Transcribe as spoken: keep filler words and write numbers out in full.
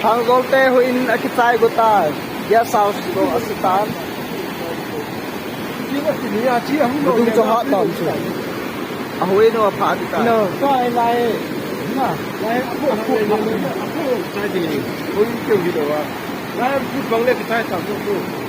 Thangjol te houin akichai go tan. Guest house go asi tan. Vadung chu ha tan chu. Ahouin u apha di tan. No, to ai lai. Na, lai, apo, apo, apo, apo, chai di. Houin keu hi lo a. Lai, food bang le kichai tan chu.